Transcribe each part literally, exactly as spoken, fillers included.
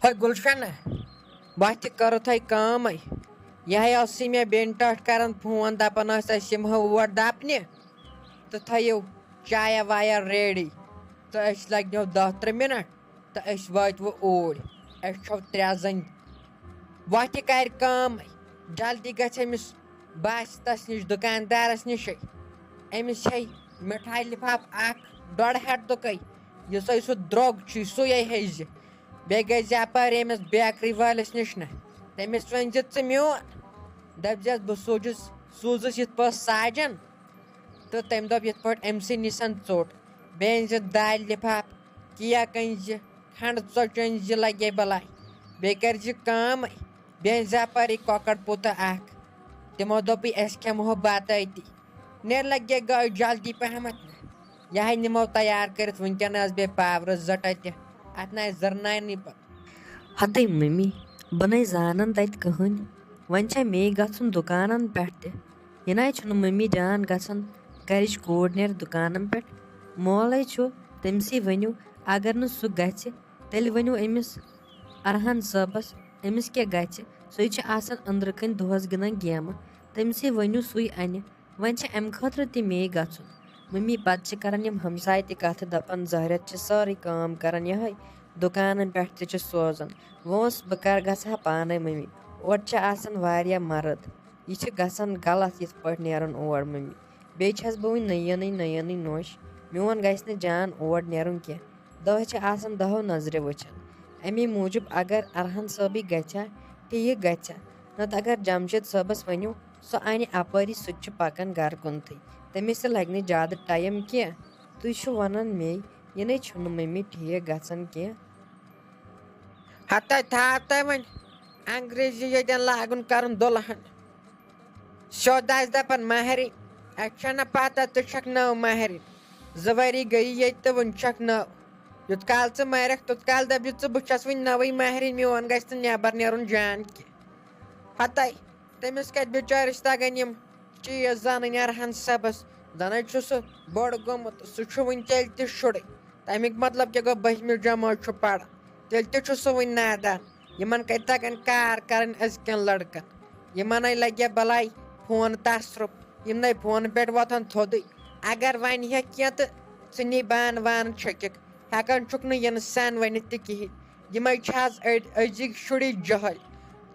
ہے گُلشنہ، بہٕ تہِ کٔرٕتھ ہے کٲمٕے۔ یہِ ہے ٲسٕے مےٚ بیٚنہِ ٹٲٹھۍ کران فون، دَپان ٲس، "أسۍ یِمہو اور دَپنہِ تہٕ تھٲیِو چایا وایا ریڈی تہٕ أسۍ لَگنو دَہ ترٛہ مِنَٹ تہٕ أسۍ وٲتۍ وۄنۍ اوٗرۍ۔ أسۍ چھَو ترٛےٚ زَنہِ۔ وۄنۍ تہِ کَرِ کٲمٕے، جلدی گژھِ أمِس باسطس نِش، دُکاندارَس نِشٕے۔ أمِس چھے مِٹھایہِ لِفاف اَکھ ڈۄڈ ہَتھ دُکَے، یُسَے سُہ درٛوگ چھُے، سُے ہے ہیٚزِ۔ بیٚیہِ گٔے زِ اَپٲرۍ أمِس بیکری وٲلِس نِش نہ، تٔمِس ؤنۍ زِ ژٕ میون، دَپزٮ۪س بہٕ سوٗزُس، سوٗزُس یِتھ پٲٹھۍ ساجَن، تہٕ تٔمۍ دوٚپ یِتھ پٲٹھۍ أمۍ سٕے نِسَن ژوٚٹ۔ بیٚیہِ أنۍ زِ دالہِ لِفاف، کیک أنۍ زِ، کھنٛڈٕ ژۄچہِ أنۍ زِ، لَگے بَلاے۔ بیٚیہِ کَرِ زِ کٲم، بیٚیہِ أنۍ زِ اَپٲرۍ کۄکَر پوٗتہٕ اَکھ۔ تِمو دوٚپُے أسۍ کھٮ۪مہو بَتہٕ أتی۔ نیر لَگے گٲڑۍ جلدی پَہمَتھ نہ۔ یہِ ہے نِمو تیار کٔرِتھ وٕنکٮ۪ن، ٲس بیٚیہِ پاورٕ زَٹھ اَتہِ۔ اَتھ نہ آسہِ زٕرناونٕے پَتہٕ۔ ہَتٕے مٔمی، بہٕ نَے زانَن تَتہِ کٕہٕنۍ۔ وۄنۍ چھا مے گژھُن دُکانَن پٮ۪ٹھ تہِ؟ یہِ نَے چھُنہٕ مٔمی جان گژھان، گَرِچ کوٗر نیرِ دُکانَن پٮ۪ٹھ۔ مولَے چھُ، تٔمۍ سٕے ؤنِو، اگر نہٕ سُہ گژھِ، تیٚلہِ ؤنِو أمِس ارحان صٲبَس، أمِس کیٛاہ گژھِ؟ سُے چھُ آسان أنٛدرٕ کَنۍ دۄہَس گِنٛدان گیمہٕ، تٔمۍ سٕے ؤنِو، سُے اَنہِ۔ وۄنۍ چھِ اَمہِ خٲطرٕ تہِ مے گژھُن۔ مٔمی پَتہٕ چھِ کَران یِم ہمساے تہِ کَتھٕ، دَپان، "زہرت چھِ سٲرٕے کٲم کَران یِہوٚے، دُکانَن پٮ۪ٹھ تہِ چھِ سوزان۔ وۄنۍ اوس بہٕ کَر گژھٕ ہا پانَے مٔمی، اورٕ چھِ آسان واریاہ مَرٕد، یہِ چھِ گژھان غلط یِتھ پٲٹھۍ نیرُن اور مٔمی۔ بیٚیہِ چھَس بہٕ وٕنہِ نٔیٖنٕے نٔیٖنٕے نوٚش، میون گژھِ نہٕ جان اور نیرُن کینٛہہ، دَہ چھِ آسان دَہو نظرِ وٕچھان۔ اَمی موٗجوٗب اگر ارحان صٲبٕے گژھِ ہا، ٹھیٖک گژھِ ہا، نَتہٕ اگر جمشید صٲبَس ؤنِو، سُہ اَنہِ اَپٲری، سُہ تہِ چھُ پَکان گَرٕ کُنتھٕے، تٔمِس تہِ لَگہِ نہٕ زیادٕ ٹایم کینٛہہ۔ تُہۍ چھِو وَنان مے، یہِ نَے چھُنہٕ مٔمی ٹھیٖک گژھان کینٛہہ۔" ہَتَے تھاو تۄہہِ وۄنۍ انگریزی ییٚتٮ۪ن لاگُن کَرُن دُلہن۔ سیوٚد آسہِ دَپان مَہرِنۍ، اَسہِ چھَنہ پَتہ ژٕ چھَکھ نٔو مَہرِنۍ۔ زٕ ؤری گٔیی ییٚتہِ تہٕ وٕنہِ چھَکھ نٔو۔ یُت کال ژٕ مَرَکھ، تیُت کال دَپہِ ژٕ، "بہٕ چھَس وٕنہِ نٔوٕے مَہرِنۍ، میون گژھِ نہٕ نٮ۪بَر نیرُن جان کینٛہہ۔" ہَتَے، تٔمِس کَتہِ بِچٲرِس تَگَن یِم چیٖز زانٕنۍ ارحان صٲبَس؟ زَنَے چھُ سُہ بوٚڑ گوٚمُت، سُہ چھُ وٕنہِ تیٚلہِ تہِ شُرٕے۔ تَمیُک مطلب کیٛاہ گوٚو، بٔہمہِ جمٲژ چھُ پَران، تیٚلہِ تہِ چھُ سُہ وٕنہِ نادان۔ یِمَن کَتہِ تَگَن کار کَرٕنۍ أزکٮ۪ن لٔڑکَن؟ یِمَنَے لَگہِ بَلاے فون تصرُف، یِم نَے فونہٕ پٮ۪ٹھ وۄتھَن تھوٚدُے۔ اگر وَنہِ ہٮ۪کھ کینٛہہ تہٕ ژٕ نی بانہٕ وانہٕ چھٔکِکھ، ہٮ۪کان چھُکھ نہٕ اِنسان ؤنِتھ تہِ کِہیٖنۍ۔ یِمَے چھِ آز أڑۍ أزِکۍ شُرۍ جٲہِل۔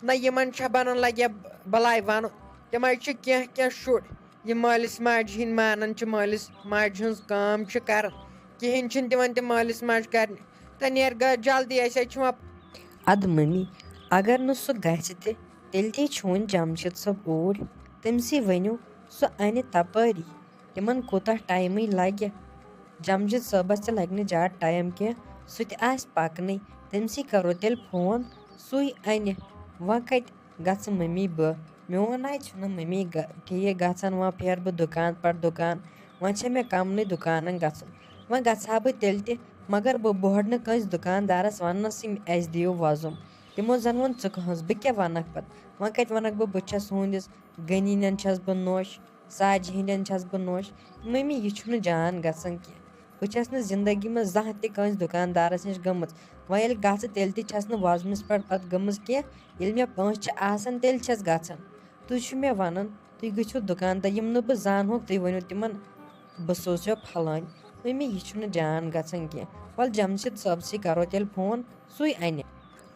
نہ یِمَن چھا بَنان لَگہِ بَلاے وَنُن، تِمَے چھِ کینٛہہ کینٛہہ شُرۍ، یِم مٲلِس ماجہِ ہِنٛدۍ مانان چھِ، مٲلِس ماجہِ ہٕنٛز کٲم چھِ کَران، کِہیٖنۍ چھِنہٕ دِوان تِم مٲلِس ماجہِ کَرنہِ۔ تہٕ نیر گٲڑۍ جلدی، أسۍ حظ چھِ وۄنۍ۔ اَدٕ مٔمی، اگر نہٕ سُہ گژھِ تہِ، تیٚلہِ تہِ چھُ وۄنۍ جمشید صٲب اوٗرۍ، تٔمۍ سٕے ؤنِو، سُہ اَنہِ تَپٲری۔ تِمَن کوٗتاہ ٹایمٕے لَگہِ؟ جمشید صٲبَس تہِ لَگہِ نہٕ زیادٕ ٹایم کینٛہہ، سُہ تہِ آسہِ پَکنٕے، تٔمۍ سٕے کَرو تیٚلہِ فون، سُے اَنہِ۔ وۄنۍ کَتہِ گژھٕ مٔمی بہٕ؟ میون ناے چھُنہٕ مٔمی گہ-، ٹھیٖک گژھان، وۄنۍ پھیرٕ بہٕ دُکان پَتہٕ دُکان، وۄنۍ چھےٚ مےٚ کَمنٕے دُکانَن گژھُن۔ وۄنۍ گژھٕ ہا بہٕ تیٚلہِ تہِ، مگر بہٕ بوہرٕ نہٕ کٲنٛسہِ دُکاندارَس وَننَسٕے، "اَسہِ دِیِو وۄزُم۔" تِمو زَن ووٚن، "ژٕ کٕہٕنٛز؟" بہٕ کیٛاہ وَنَکھ پَتہٕ؟ وۄنۍ کَتہِ وَنَکھ بہٕ، بہٕ چھَس ہُہٕنٛدِس غنی نٮ۪ن چھَس بہٕ نوٚش، ساجہِ ہِنٛدٮ۪ن چھَس بہٕ نوٚش۔ مٔمی، یہِ چھُنہٕ جان گژھان کینٛہہ۔ بہٕ چھَس نہٕ زِندگی منٛز زانٛہہ تہِ کٲنٛسہِ دُکاندارَس نِش گٔمٕژ۔ وۄنۍ ییٚلہِ گژھٕ، تیٚلہِ تہِ چھَس نہٕ وۄزمِس پٮ۪ٹھ پَتہٕ گٔمٕژ کینٛہہ۔ ییٚلہِ مےٚ پونٛسہٕ چھِ آسان، تیٚلہِ چھَس گژھان۔ تُہۍ چھِو مےٚ وَنان، تُہۍ گٔژھِو دُکاندار، یِم نہٕ بہٕ زانہوکھ، تُہۍ ؤنِو تِمَن، "بہٕ سوزیو پھلٲنۍ۔" مٔمی، یہِ چھُنہٕ جان گژھان کینٛہہ۔ وَلہٕ جمشید صٲبسٕے کَرو تیٚلہِ فون، سُے اَنہِ۔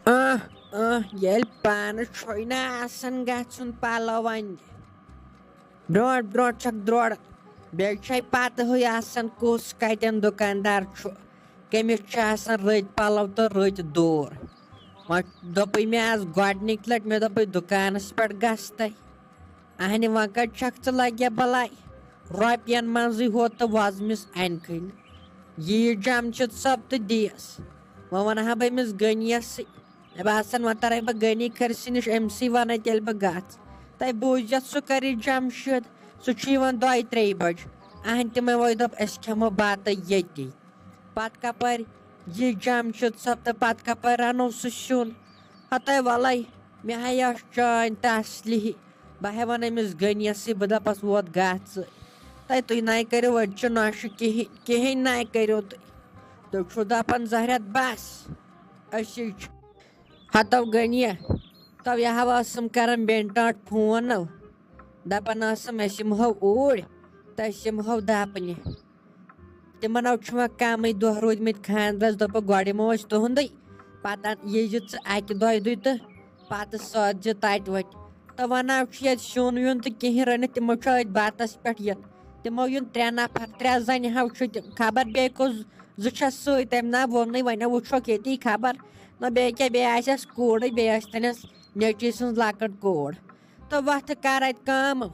آہ، آہ، ییٚلہِ پانہٕ چھُے نہ آسان گژھُن پَلو اَننہِ، برونٛٹھ برونٛٹھ چھَکھ دروران۔ بیٚیہِ چھے پَتہٕ ہٕے آسان کُس کَتٮ۪ن دُکاندار چھُ، کٔمِس چھِ آسان رٕتۍ پَلو تہٕ رٕتۍ دوٗر۔ وۄنۍ دوٚپُے مےٚ آز گۄڈٕنِکۍ لَٹہِ، مےٚ دوٚپُے دُکانَس پٮ۪ٹھ گژھتَے۔ اَہنہِ وۄنۍ کَتہِ چھَکھ ژٕ لَگہِ بَلاے؟ رۄپیَن منٛزٕے ہوت تہٕ وۄزمِس اَنہِ کھٕنۍ۔ یہِ جمشید صٲب تہٕ دِیَس۔ وۄنۍ وَنہٕ ہا بہٕ أمِس غنیَسٕے۔ مےٚ باسان، وۄنۍ تَرَے بہٕ غنی کھٔرسہِ نِش، أمۍ سٕے وَنَے تیٚلہِ بہٕ گژھ۔ تۄہہِ بوٗزِتھ سُہ کَرِ جمشید، سُہ چھُ یِوان دۄیہِ ترٛیٚیہِ بَجہِ۔ اَہَن تِمَے وۄنۍ دوٚپ، "أسۍ کھٮ۪مو بَتہٕ ییٚتی۔" پَتہٕ کَپٲرۍ یہِ جمشید صٲب تہٕ پَتہٕ کَپٲرۍ رَنو سُہ سیُن؟ ہَتَے وَلَے، مےٚ ہَے ٲس چٲنۍ تَسلی۔ بہٕ ہَے وَنہٕ أمِس غنیَسٕے، بہٕ دَپَس، "ووت گژھ ژٕ۔" تۄہہِ تُہۍ نَے کٔرِو، أتۍ چھُ نۄشہِ کِہیٖنۍ، کِہیٖنۍ نَے کٔرِو تُہۍ۔ تُہۍ چھُو دَپان، "زہرت بَس، أسی چھِ۔" ہتو غنیہ، تو یہِ ہا ٲسٕم کران بیٚنہِ ٹاٹھ فون نو، دپان ٲسٕم أسۍ یِمہو اوٗرۍ تہٕ أسۍ یِمہو دپنہِ۔ تِمن ہو چھُ وۄنۍ کمٕے دۄہ روٗدمٕتۍ خانٛدرس، دوٚپُکھ گۄڈٕ یِمو أسۍ تُہُنٛدُے، پتہٕ یہِ زِ ژٕ اکہِ دۄیہِ دُے تہٕ پتہٕ سوزِ تتہِ وۄنۍ۔ تہٕ ونان چھُ ییٚتہِ سیُن ویُن تہٕ کِہیٖنۍ رٔنِتھ، تِمو چھُ أتھۍ بتس پٮ۪ٹھ یُن۔ تِمو یُن ترٛےٚ نفر، ترٛےٚ زنہِ ہو چھِ تِم، خبر بیٚیہِ کُس زٕ چھےٚ سۭتۍ، تٔمۍ نا ووٚنُے، وۄنۍ وٕچھوکھ ییٚتی خبر۔ نہ بیٚیہِ کیٛاہ، بیٚیہِ آسٮ۪س کوٗرٕے، بیٚیہِ آسہِ تٔمِس نیٚچوِۍ سٕنٛز لۄکٕٹ کوٗر۔ تہٕ وۄتھٕ کر اَتہِ کٲم،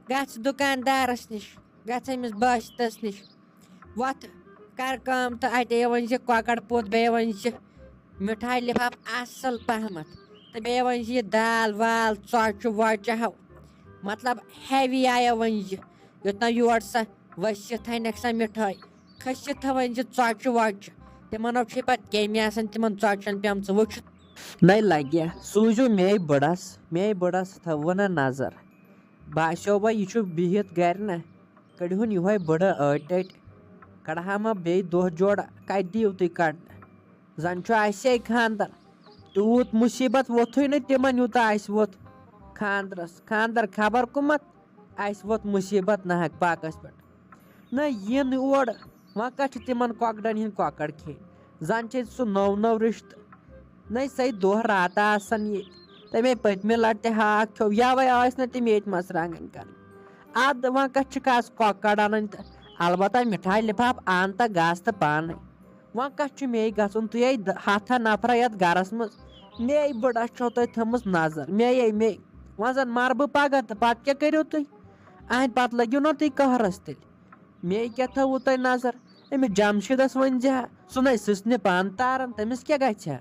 گژھ دُکاندارس نِش، گژھ أمِس بٲسِتس نِش۔ وۄتھ کر کٲم تہٕ اَتے ؤنۍ زِ کۄکر پوٚت، بیٚیہِ ؤنۍ زِ مِٹھایہِ لِفاف اَصٕل پہمتھ، تہٕ بیٚیہِ ؤنۍ زِ یہِ دال وال، ژۄچہِ وۄچہِ ہو، مطلب ہیوی آیا ؤنۍ زِ، یوٚت نہ یور سۄ ؤسِتھ تھاینکھ سۄ مِٹھٲے، کھٔسِتھ تھاوٕنۍ زِ ژۄچہِ وۄچہِ۔ تِمن ہو چھے پتہٕ کیٚمۍ آسان تِمن ژۄچٮ۪ن پیمژٕ وٕچھِتھ۔ نَے لگہِ، سوٗزِو مے بٕڑس، مے بٕڑس تھٲوٕو نہ نظر۔ باسیو وۄنۍ یہِ چھُ بِہِتھ گرِ نہ، کٔڑہُن یِہوے بٕڑٕ أٹۍ أٹۍ، کڑہا ما بیٚیہِ دۄہ جوڑا، کتہِ دِیِو تُہۍ کڑنہٕ؟ زن چھُ اسے خاندر، تیوٗت مُصیبت ووٚتھُے نہٕ تِمن یوٗتاہ اسہِ ووٚتھ خاندرس۔ خاندر خبر کُمت، اسہِ ووٚتھ مُصیبت ناحق پاکس پٮ۪ٹھ۔ نہ یِن اور، وۄنۍ کتھ چھِ تِمن کۄکرن ہِنٛدۍ کۄکر کھیٚنۍ؟ زن چھِ سُہ نوٚو نوٚو رشتہٕ۔ نہ سۄے دۄہ راتہ آسان ییٚتہِ۔ تَمے پٔتمہِ لٹہِ تہِ ہاکھ کھیوٚو، یَوَے ٲسۍ نہٕ تِم ییٚتہِ مرژٕوانٛگن کران۔ اَدٕ وۄنۍ کتھ چھِکھ آز کۄکر اَنٕنۍ تہٕ البتہ مِٹھایہِ لِفاف اَن تہٕ گژھ تہٕ پانَے۔ وۄنۍ کتھ چھُ مے گژھُن؟ تُہۍ ہے د-، ہتھن نفرا یتھ گرس منٛز۔ مے بٕڑس چھو تۄہہِ تھٲومٕژ نظر، مے مے۔ وۄنۍ زن مرٕ بہٕ پگاہ تہٕ پتہٕ کیٛاہ کٔرِو تُہۍ؟ اہنٛدِ پتہٕ لٔگِو نا تُہۍ قہرس تیٚلہِ۔ مے کیٛاہ تھٲووٕ تۄہہِ نظر؟ أمِس جمشیٖدس ؤنۍ زِ ہا، سُہ نے سٕژنہِ پانہٕ تاران، تٔمِس کیٛاہ گژھِ ہا؟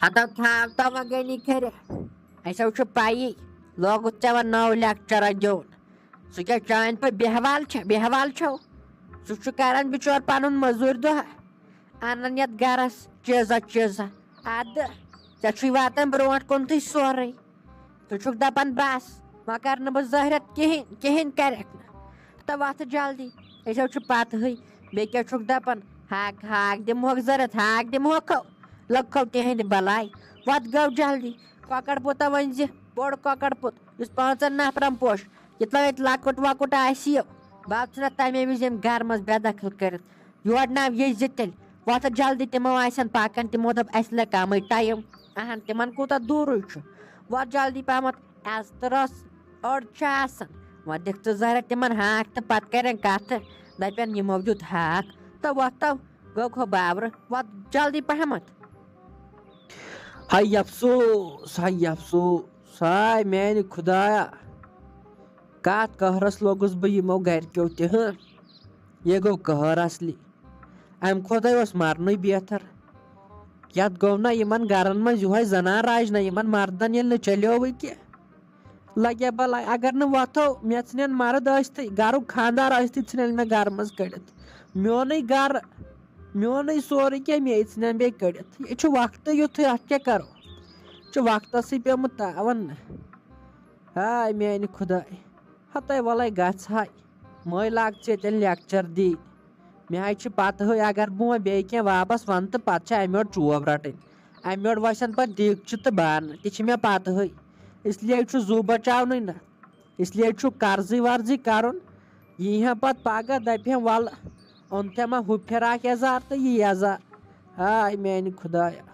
ہتو تھاو تو وۄنۍ غنی کٔرِتھ۔ اسہِ ہو چھُ پیی، لوگُتھ ژےٚ وۄنۍ نوٚو لیکچرا دیُن۔ سُہ کیٛاہ چانہِ پٲٹھۍ بیہوال چھا، بیہوال چھو؟ سُہ چھُ کران بِچور پنُن مٔزوٗرۍ دۄہ، انان یتھ گرس چیٖزا چیٖزا۔ ادٕ ژےٚ چھُے واتان برونٛٹھ کُنتھٕے سورُے۔ ژٕ چھُکھ دَپان، "بَس، وۄنۍ کَرٕ نہٕ بہٕ زٲہرَتھ کِہیٖنۍ، کِہیٖنۍ کَرٮ۪کھ نہٕ۔ تہٕ وۄتھٕ جلدی، أسۍ حظ چھِ پَتہٕ ہٕے۔ بیٚیہِ کیٛاہ چھُکھ دَپان، ہاکھ، ہاکھ دِمہوکھ زٲہرَتھ، ہاکھ دِمہوکھ لَگہو تِہِنٛدِ بَلاے۔ وۄتھ گٔو جلدی، کۄکَر پوٗتا ؤنۍ زِ، بوٚڑ کۄکَر پوٗت، یُس پانٛژَن نَفرَن پوشہِ، یہِ تھٲوِتھ لۄکُٹ وۄکُٹ آسہِ یہِ۔ بہٕ ژھٕنَتھ تَمے وِزِ ییٚمہِ گَرٕ منٛز بے دَخٕل کٔرِتھ۔ یورٕ ناو یہِ زِ تیٚلہِ وۄتھٕ جلدی، تِمو آسن پکان، تِمو دوٚپ، "اَسہِ لگہِ کمٕے ٹایم، اہن، تِمن کوٗتاہ دوٗرٕے چھُ، وۄتھ جلدی پہمتھ، عزتہٕ رس أڑ چھِ آسان، وۄنۍ دِکھ ژٕ زہرا تِمن ہاکھ تہٕ پتہٕ کرن کتھٕ، دپن، 'یِمو دیُت ہاکھ تہٕ وۄتھ تو گوٚو کھو باورٕ، وۄتھ جلدی پہمتھ.'" ہاے افسوس، ہاے افسوس، ہاے میانہِ خدایا، کتھ قہرس لوٚگُس بہٕ یِمو گرِکیو تہِ، ہہ؟ یہِ گوٚو قہر اصلی۔ امہِ کھۄتہٕ اوس مرنُے بہتر۔ یتھ گوٚو نہ یِمن گرن منٛز یِہوے زنان راج نہ، یِمن مردن ییٚلہِ نہٕ چلیووٕے کینٛہہ۔ لگیا بلاے، اگر نہٕ وۄتھو، مےٚ ژھٕنن مرد ٲسۍتھٕے، گرُک خاندار ٲسۍتھٕے، ژھٕنن مےٚ گرٕ منٛز کٔڑِتھ۔ میونُے گرٕ، میونُے سورُے کینٛہہ، مے ژھٕنن بیٚیہِ کٔڑِتھ۔ یہِ چھُ وقتٕے یُتھُے، اتھ کیٛاہ کرو؟ یہِ چھُ وقتسٕے پیومُت تاون نہ۔ ہاے میانہِ خداے، ہتے ولے گژھ ہاے، مٲے لاگ ژٕ ییٚتٮ۪ن لیکچر دی۔ مےٚ حظ چھِ پتہٕ ہٕے، اگر بہٕ وۄنۍ بیٚیہِ کینٛہہ واپس ونہٕ تہٕ پتہٕ چھِ امہِ یورٕ چوب رٹٕنۍ، امہِ یورٕ وسن پتہٕ دیٖگچہِ تہٕ بانہٕ، تہِ چھِ مےٚ پتہٕ ہٕے۔ اس لیے چھُ زُو بچاونٕے نہ، اس لیے چھُ قرضٕے ورضٕے کرُن۔ یی ہا پتہٕ پگاہ، دپہِ ہا، "ولہٕ، اوٚن ژےٚ ما ہُہ فراک یزار تہٕ یہِ یزار؟" ہاے میانہِ خدایا۔